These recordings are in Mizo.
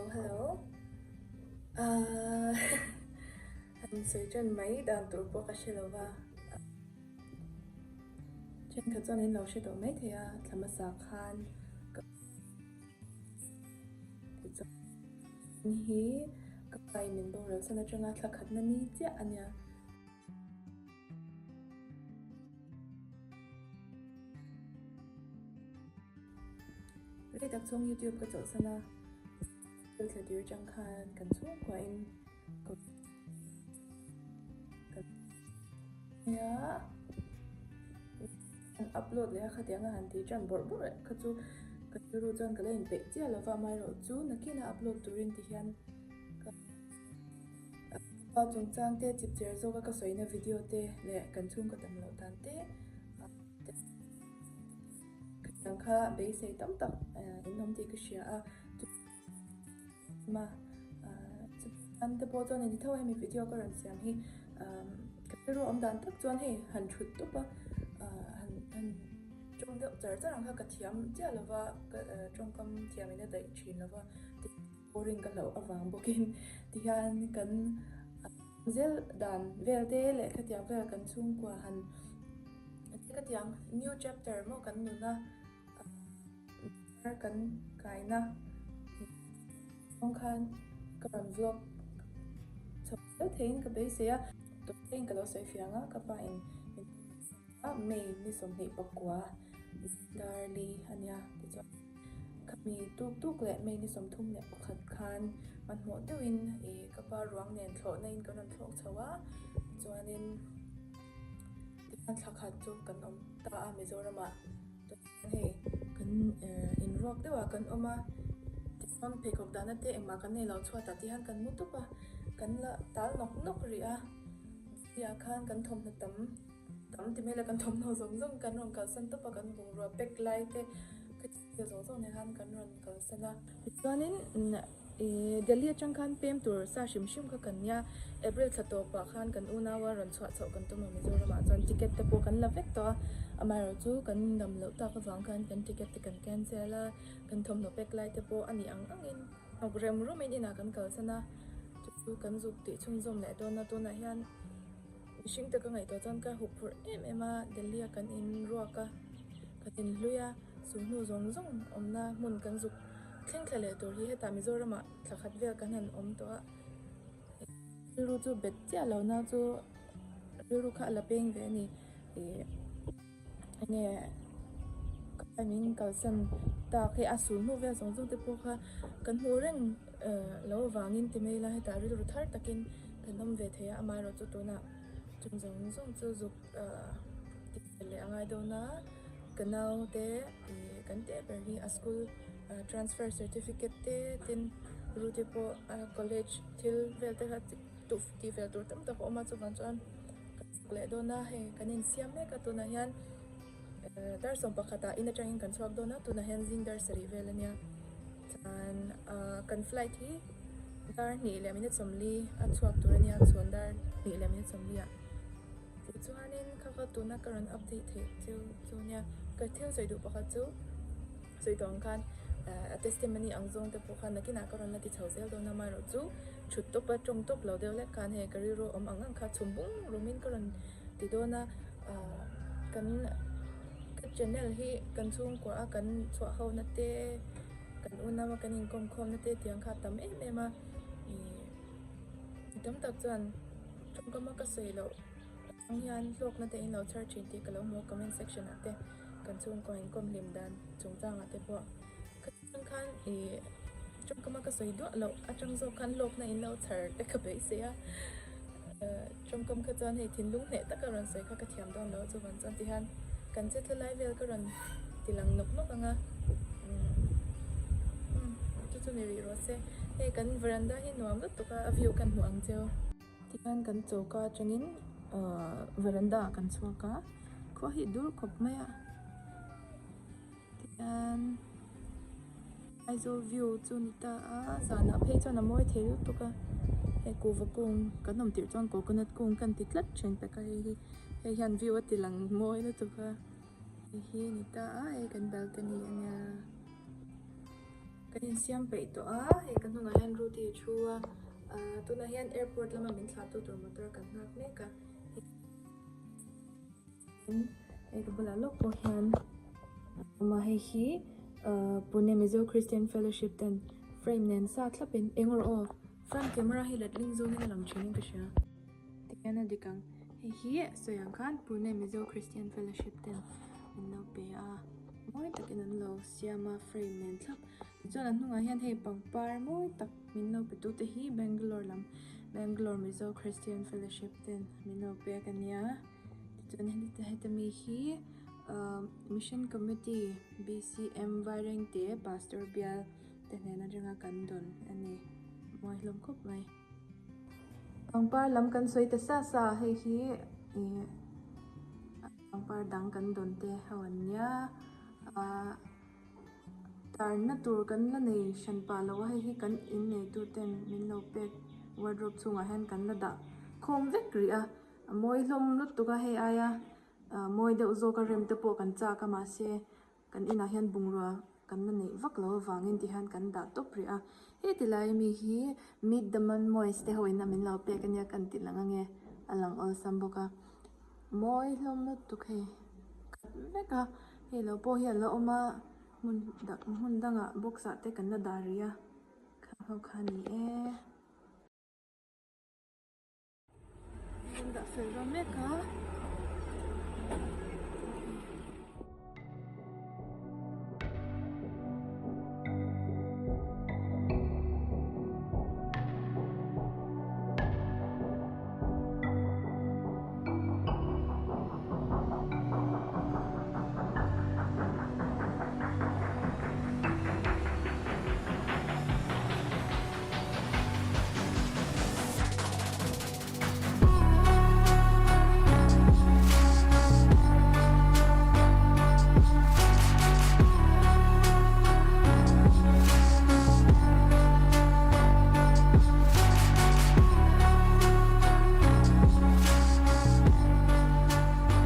Hello hello ahh han sawi ṭan mai dan tur pawh ka hre lo va thenkhat chuan in lo hre tawh mai thei a thla hmasa khan ka tichuan hi ka pa in min boral san aṭanga thla khatna ni chiah a nia. Rei tak chhung YouTube ka chawlhsan a, thil thla tir atang khan kan chhungkua in ka kan nia an upload leh a khatiang a han ti tan bawrh bawrh eh kha chu ka rilru chuan ka la inpeih chiah lova amaherawh chu nakin a upload turin ti hian ka Pa chungchang te chipchiar zawka ka sawina video te leh kan chhungkaw tam loh dan te khatiang kha beisei tam tak in awm tih ka hria a chuan te pawh chuan ni tho hemi video ka rawn siam hi ka rilru awm dan tak chuan hei han thut tawp a han han tawng deuh char char ang kha ka thiam chiah lova ka tawngkam thiam in a daih thin lova. Boring ka hlauh avang bawkin tihian kan zel dan vel te leh khatiang vel kan chhungkua han khatiang new chapter maw kan nuna kan kaina zawng khan ka rawn vlog chho zel theiin ka beisei a tawhte in ka lo sawi fiang a ka pa in min a May ni 24 darli ania tichuan. Khami tuk tuk leh May ni 31 khan hmanhmawh deuhin ih ka pa ruang nen thlawhna in kan rawn thlawk chho a, chuanin tikhan thla khat chu kan awm ta a Mizoramah chuan hei kan inruak deuhah kan awm a, tichuan pheikhawk dahna te engmah kan nei lo chhuatah te hian kan mu tawp a, kan la tal nawk nawk rih a, chutiah khan kan thawmhnaw tam. Tam ti mai la kan thawmhnaw zawng zawng kan rawn kalsan tawp a, kan bungrua pack lai te thil zawng zawng nen khan kan rawn kalsan a. Tichuanin ih Delhi atang khan pem tur sa hrim hrim kha kan nia, April thla tawpah khan kan unaua rawn chhuah chhoh kan tum a Mizoramah chuan ticket te pawh kan la vek tawh a, amaherawh chu kan dam loh tak avang khan kan ticket te kan cancel a, kan thawmhnaw pack lai te pawh a nih ang angin hnawk rem rumin inah kan kalsan a, chu chu kan zuk tih chhunzawm leh dawn a tunah hian. Mihring te ka ngaihtuah chuan ka hup phurh em em a, Delhi a kan in ruak a, kan in hlui a, chu hnu zawng zawng awmna hmun kan zuk thleng thla leh tur hi hetah Mizoram ah thla khat vel kan han awm tawh a, rilru chu bet chiah lo na chu rilru kha a la peng ve a ni ih enge ka min kalsan tak hei a sul hnu vel zawng zawng te pawh kha kan hmuh reng lo avangin ti mai ila hetah rilru thar takin kan awm ve thei a amaherawh chu tunah chung zawng zawng chu zuk tih fel leh a ngai dawn a ka naute ih kan teh ber hi a school transfer certificate te tin Ruth-i pawh a college thil vel te kha tih fel tur tam tak a awm a chuvang chuan kan chhuk leh dawn a hei kan insiam mek a tunah hian dar 11 ah in atangin kan chhuak dawn a tunah hian zing dar sarih vel a nia chuan ah kan flight hi dar hnih leh minute 40 a chhuak tur a nia chhuan dar hnih leh minute 40 ah tichuanin kha kha tuna ka rawn update theih chu chu nia ka thil sawi duh pakhat chu. Sawi tawh ang khan a testimony ang zawng te pawh khan nakinah ka rawn la ti chho zel dawn a, amaherawh chu thut tawp a tawng tawp lo deuh lek khan hei ka rilru awm ang ang kha chhum bung rumin ka rawn ti dawn a, kan ka channel hi kan chhungkua a kan chhuah ho na te kan unau a kan inkawm khawm na te tiang kha a tam em em a, ih mi tam tak chuan tawngkam a ka sawi loh atang hian hlawkna te in lo chhar thin tih ka lo hmu a comment section ah te. Kan chhungkaw inkawm hlim dan chungchangah te pawh ka chhung khan ih tawngkama ka sawi duah loh atang zawk khan lawkna in lo chhar te ka beisei a, tawngkam kha chuan hei thinlung hneh taka rawn sawi kha ka thiam dawn lo chuvang chuan tihian kan che thla lai vel ka rawn ti lang nawk nawk ang a, umm chu chu ni rih rawh se, hei kan veranda hi nuam lutuk a, a view kan hmuh ang cheu. Tihian kan choka atangin veranda ah kan chhuak a, khua hi dur khawp mai a, tihian Aizawl view chu ni ta a, zanah phei chuan a mawi thei lutuk a, hei kuhva kung kan awm tirh chuan coconut kung kan ti tlat thin pek a hei hi, hei hian view a ti lang mawi lutuk a, hei hi ni ta a, hei kan balcony a nia. Kan insiam peih tawh a, hei ka hnungah hian Rudy a thu a, ahh tunah hian airport lama min thlah tu tur motor kan nghak mek a. Hei ka bulah lawk pawh hian a awm a, hei hi ahh Pune Mizo Christian Fellowship ten frame nen sa thlapin eng rawh aw front camera hi letling zawngin a lang thin in ka hria. Tihian a dik ang, hei hi sawi ang khan Pune Mizo Christian Fellowship ten an lo pe a, mawi takin an lo siam a frame nen thlap. Tichuan a hnungah hian hei pangpar mawi tak min lo pe tute hi Bangalore lam Bangalore Mizo Christian Fellowship ten min lo pek a nia. Tichuan heta mi hi ahh Mission Committee BCM Vairengte Pastor bial te hnen atanga kan dawn a ni, mawi hlawm khawp mai. Pangpar lam kan sawi ta sa sa a, hei hi ih pangpar dang kan dawn te ho an nia ahh tarna tur kan la nei hran pah lo a, hei hi kan in neitu ten min lo pek wardrobe chhungah hian kan la dah khawm vek rih a, a mawi hlawm lutuk a hei aia mawi deuh zawk a rem te pawh kan chak a mahse Kan inah hian bungrua kan la neih vak lo avangin ti hian kan dah tawp rih a, heti lai ami hi Meet the Manmois te ho in a min lo pek ania kan ti lang ange, a lang awlsam bawk a, mawi hlawm lutuk hei khat vek a, hei lo pawh hi a la awm a, hmun dang hmun dangah box ah te kan la dah rih a, khang ho kha a ni e. An dah fel dawn mek a.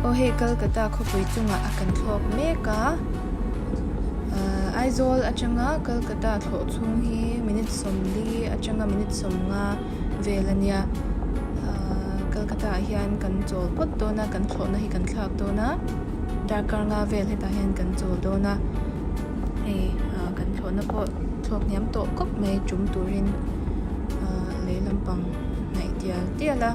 Aw hei Calcutta khawpui chungah a kan thlawk mek a ahh Aizawl atanga Calcutta thlawh chhung hi minute 40 atanga minute 50 vel a nia ahh Calcutta ah hian kan chawl phawt dawn a kan thlawhna hi kan thlak dawn a darkar nga vel hetah hian kan chawl dawn a hei ah kan thlawhna pawh thlawk hniam tawh khawp mai tum turin ah lei lampang hnaih tial tial a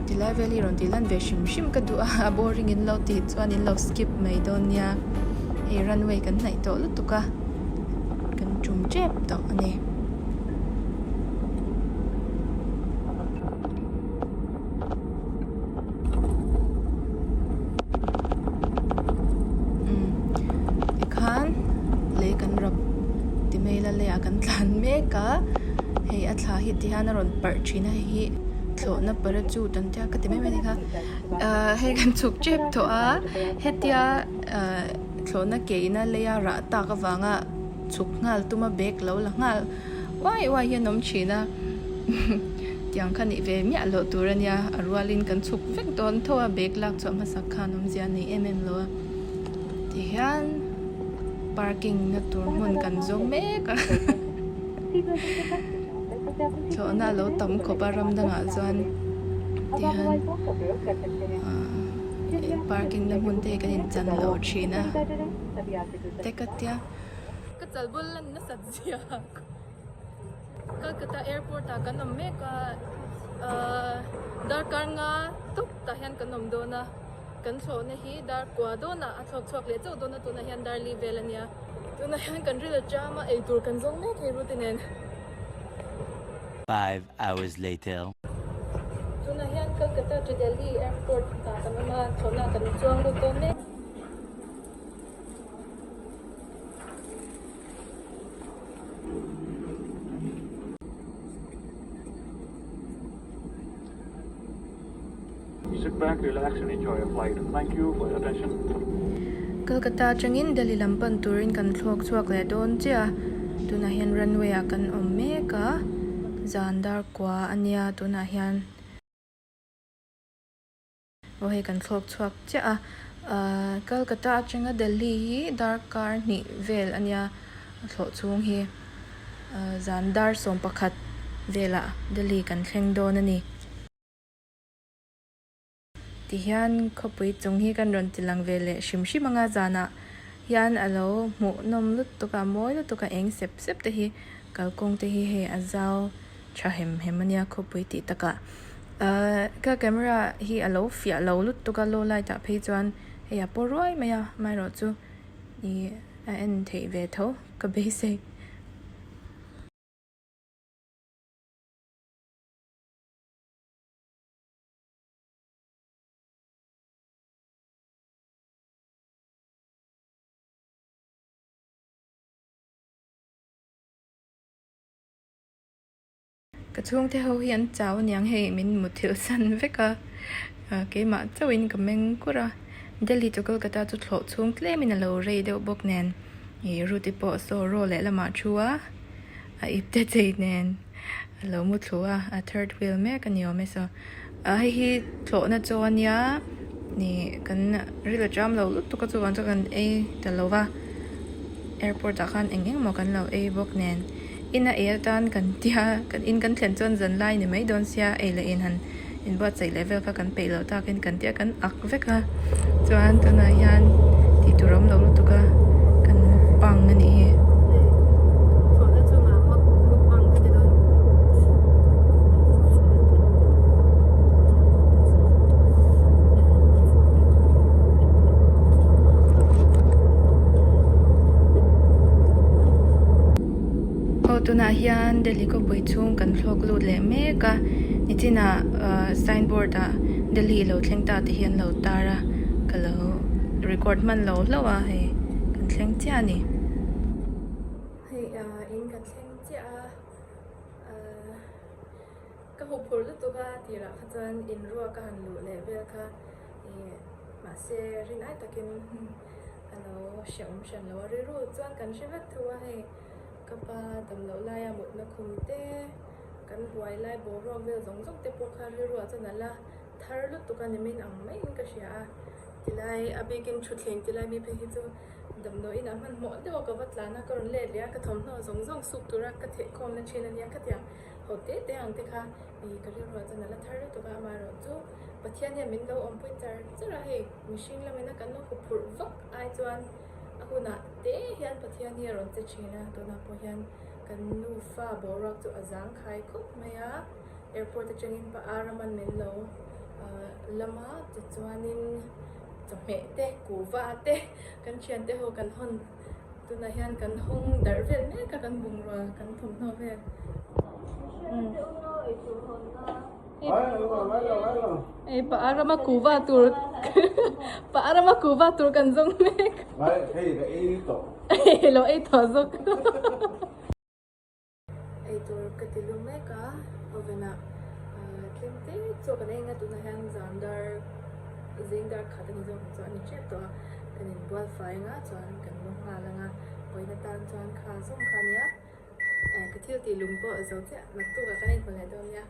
tilai vel hi rawn tih lan ve hrim hrim ka duh a a boring in lo tih chuan in lo skip mai dawn nia hei runway kan hnaih tawh lutuk a kan tum tep tawh a ni. Tikhan lei kan rap ti mai ila leiah kan tlan mek a hei a thla hi tihian a rawn parh thin a hei hi thlawhna parachute an tia ka ti mai mai a ni kha ahh hei kan chhuk tep tawh a hetia ahh thlawhna ke ina leia rah tak avanga chhuk nghal tuma bag lo la nghal uai uai hian a awm thin a tiang kha nih ve miah loh tur a nia a rualin kan chhuk vek dawn tho a bag lak chhuah hmasak khan awmzia a nei em em lo a tihian parking na tur hmun kan zawng mek a thlawhna a lo tam khawp a ram dangah chuan tihian ahh parking na hmun te hi kan inchan lo thin a te ka tia. Ka chalbul lan nasat zia Calcutta airport ah kan awm mek a ahh darkar nga tawp tah hian kan awm dawn a kan thlawhna hi dar kua dawnah a thlawk chhuak leh chauh dawn a tunah hian dar li vel a nia tunah hian kan ril a cham a eitur kan zawng mek hei Ruti nen. Hours later. Tunah hian Calcutta to Delhi airport ah kan awm a thlawhna kan chuang lut dawn mek. Sit back, relax and enjoy your flight. Thank you for your attention. Kolkata atangin Delhi lam pan turin kan thlawk chhuak leh dawn chiah a, tunah hian runway ah kan awm mek a, zan dar kua a nia tunah hian. Aw hei kan thlawk chhuak chiah a, ahh Calcutta atanga Delhi hi darkar hnih vel a nia, thlawh chhung hi zan dar 11 velah Delhi kan thleng dawn a ni. Tihian khawpui chung hi kan rawn ti lang ve leh hrim hrim anga zanah hian a lo hmuh nawm lutuk a, mawi lutuk a eng sep sep te hi kalkawng te hi hei a zau tha hem hem a nia khawpui tih takah. Ahh ka camera hi a lo fiah lo lutuk a low light ah phei chuan hei a paw ruai mai a amaherawhchu ih a en theih ve tho ka beisei. Ka chhungte ho hi an chau aniang hei min muthilh san vek a, keimah chauhin ka meng kur a, Delhi to Kolkata chu thlawh chhung tlemin a lo rei deuh bawk nen ih Ruti pawh saw raw lehlamah thu a, a ipte chei nen. A lo mu thlu a, a third wheel mek a ni awm e saw. Ah hei hi thlawhna chaw a nia ih kan ril a ṭam lo lutuk a chuvang chuan kan ei ta lo va airport ah khan eng eng emaw kan lo ei bawk nen in a ei atan kan tia kan in kan thlen chuan zan lai ni mai dawn sia ei leh in han inbuatsaih leh vel kha kan peih loh takin kan tia kan ak vek a chuan tunah hian tih tur a awm lo lutuk a kan mukbang a nih hi. Aw tunah hian Delhi khawpui chhung kan thlawk lut leh mek a nichinah ahh sign board ah Delhi lo thleng ta te hi an lo tar a ka lo record hman lo hlauh a hei kan thleng chiah a ni. Hei ahh in kan thleng chiah a ahh ka huphurh lutuk a tirah kha chuan in ruak a han luh leh vel kha ih mahse rin ai takin. A lo hrehawm hran lo a rilru chuan kan hre vek tho a hei ka pa dam loh laia mutna khum te kan buai lai boruak vel zawng zawng te pawh kha rilruah chuan a la thar lutuk a nimin ang maiin ka hria a tilai a bikin thutthleng tilai mi phei hi chu damdawiin ah hmanhmawh deuh a ka va tlan a ka rawn let leh a ka thawmhnaw zawng zawng suk tura ka thehkhawmna thin a nia khatiang ho te te ang te kha ih ka rilruah chuan a la thar lutuk a amaherawhchu Pathian hian min lo awmpui char char a hei mihring lamina kan lo huphurh vak ai chuan a hunah te hian Pathian hi a rawn che thin a, tunah pawh hian kan nufa boruak chu a zang khai khawp mai a, airport atangin pa Araman min lo lam a tichuanin chawhmeh te kuhva te kan thiante ho kan hawn tunah hian kan hawng darh vel mek a kan bungrua kan thawmhnaw vel. Hei pa rama kuhva tur pa rama kuhva tur kan zawng mek. Hei ka ei tawh. Hei lo ei tawh zawk. Ei tur ka ti lu mek a oven ah tlem te chaw kan ei ang a tunah hian zan dar zing dar khat a ni zawk ang chu a ni tep tawh a kan inbual fai ang a chuan kan mu nghal ang a vawiin atan chuan kha zawng kha a nia. Ka thil tih lung pawh a zo chiah, naktuk ah kan inhmu leh dawn nia.